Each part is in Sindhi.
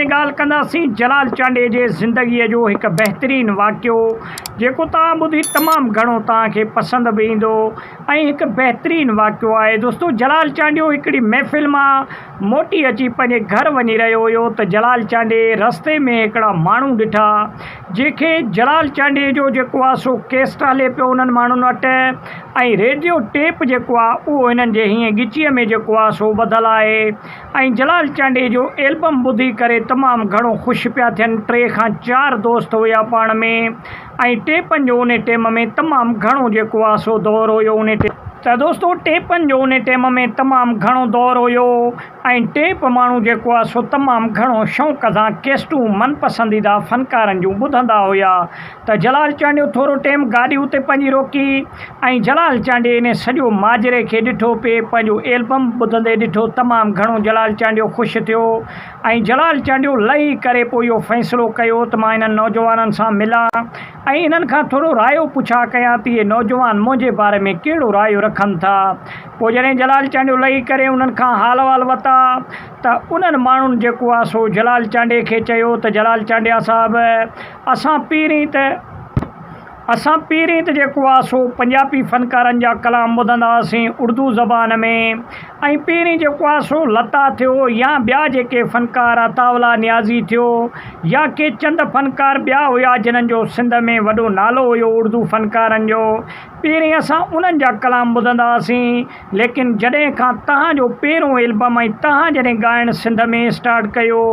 ۾ ڳالهه ڪنداسين جلال چانڊيي جي زندگيء جو هڪ بهترين واقعو جيڪو توهان ٻڌي تمام گهڻو توهان کي پسند به ايندو ۽ هڪ بهترين واقعو آهي دوستو جلال چانڊيو هڪڙي محفل مان موٽي اچي پنهنجي گهر وڃي رهيو هيو ته جلال چانڊيي رستي ۾ هڪڙا ماڻهو ڏٺا جنهن کي جلال چانڊيي جو جيڪو آهي سو ڪيسٽ هلي پيو انهن ماڻهن وٽ ۽ ريڊيو ٽيپ جيڪو آ اهو هنن جي هيئن ڳچيء ۾ جيڪو آ سو ٻڌل آهي ۽ جلال چانڊيي جو ايلبم ٻڌي ڪري تمام گهڻو خوش پيا ٿين ٽي کان چار دوست هيا پاڻ ۾ ۽ ٽيپن جو انهي ٽيم ۾ تمام گهڻو جيڪو آ سو دور هيو انهي ته دوستو ٽيپن جو انهي ٽيم ۾ تمام گهڻو دور هيو ۽ ٽيپ ماڻهو جيڪو آ سو تمام گهڻو شوق سان ڪيسٽون من پسنديده فنڪارن جون ٻڌندا هيا ته جلال چانڊيو ٿورو ٽيم گاڏي اتي پنهنجي روڪي ۽ جلال چانڊيي انهي سڄو ماجري کي ڏٺو پي پنهنجو ايلبم ٻڌندي ڏٺو تمام گهڻو جلال چانڊيو خوش ٿيو ۽ جلال چانڊيو لهي ڪري پوء اهو فيصلو ڪيو ته مان انهن نوجوانن سان ملان ۽ انهن کان ٿورو رايو پڇا ڪيان ته اهي نوجوان منهنجي باري ۾ ڪهڙو رايو رکن ٿا. پوء جڏهن جلال چانڊيو لهي ڪري انهن کان حال احوال ورتا ته انهن ماڻهن جيڪو آ سو جلال چانڊيي کي چيو ته جلال چانڊيا صاحب اسان پهرين ته اسان پهرين ته جيڪو آ سو پنجابي فنڪارن جا ڪلام ٻڌندا هئاسين اردو زبان ۾ ۽ پهرين جيڪو آ سو لتا ٿيو يا ٻيا جيڪي فنڪار عطاءالله نيازي ٿيو يا ڪي چند فنڪار ٻيا هيا جنن جو سنڌ ۾ وڏو نالو هيو اردو فنڪارن جو پهرين اسان انهن جا ڪلام ٻڌندا هئاسين ليڪن جڏهن کان تهان جو پهريون البم ۽ تهان جڏهن ڳائڻ سنڌ ۾ اسٽارٽ ڪيو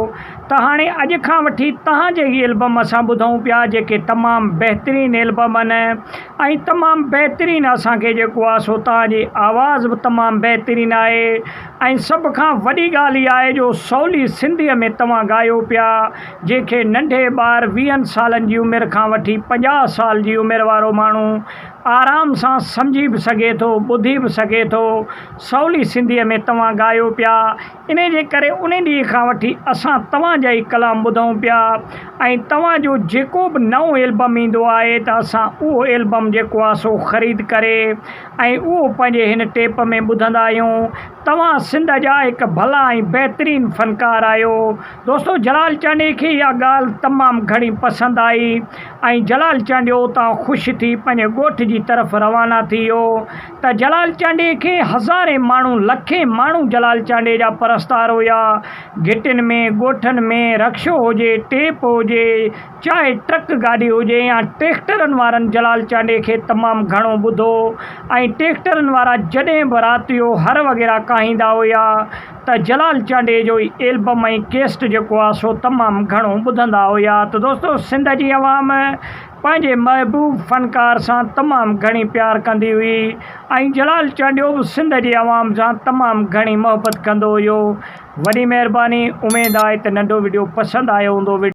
ته هاڻي اڄ کان وٺي تهان جي ئي البم اسان ٻڌون پيا جيڪي تمام بهترين البم آهن ۽ تمام بهترين اسان کي جيڪو آهي سو تهان جي آواز به تمام بهترين آهي ۽ سڀ کان وڏي ڳالهه اها آهي جو سولي سنڌيء ۾ توهان ڳايو پيا جنهن کي ننڍي ٻار ويهن سالن جي عمر کان وٺي 50 سال جي عمر وارو ماڻهو آرام سان سمجهي به سگهي ٿو، ٻڌي به سگهي ٿو. سولي سنڌيء ۾ توهان ڳايو پيا، انهي جي ڪري انهي ڏينهن کان وٺي اسان توهان جا ئي ڪلام ٻڌون پيا ۽ توهان جو جيڪو به نئون البم ايندو آهي ته اسان اهو البم جيڪو آهي سو خريد ڪري ۽ اهو پنهنجي هن ٽيپ ۾ ٻڌندا آهيون. توهان سنڌ جا هڪ ڀلا ۽ بهترين فنڪار آهيو. دوستو جلال چانڊيي کي اها ڳالهه تمام گهڻي پسند آئي ۽ جلال چانڊيو اتان خوش ٿي پنهنجي ڳوٺ جي طرف روانا ٿي ويو ته جلال چانڊيي کي هزارين ماڻهو لکين ماڻهو جلال چانڊيي جا پرستار هيا گهٽين ۾ ڳوٺن ۾ رڪشو هجي ٽيپ هجي چاهي ٽرڪ گاڏي هجي يا ٽريڪٽرن وارن جلال چانڊيي کي تمام گهڻو ٻڌو ۽ ٽريڪٽرن وارا جڏهن به رات جو هر وغيره ڪاهيندا هيا ته جلال چانڊيي جو هي البم ۽ ڪيسٽ جيڪو آ سو تمام گهڻو ٻڌندا هيا ته دوستو سنڌ جي عوام پنهنجي محبوب فنڪار سان تمام گهڻي پيار ڪندي هئي ۽ جلال چانڊيو به سنڌ جي عوام سان تمام گهڻي محبت ڪندو هيو وڏي مهرباني اميد آهي ته ننڍو وڊيو پسند آيو هوندو.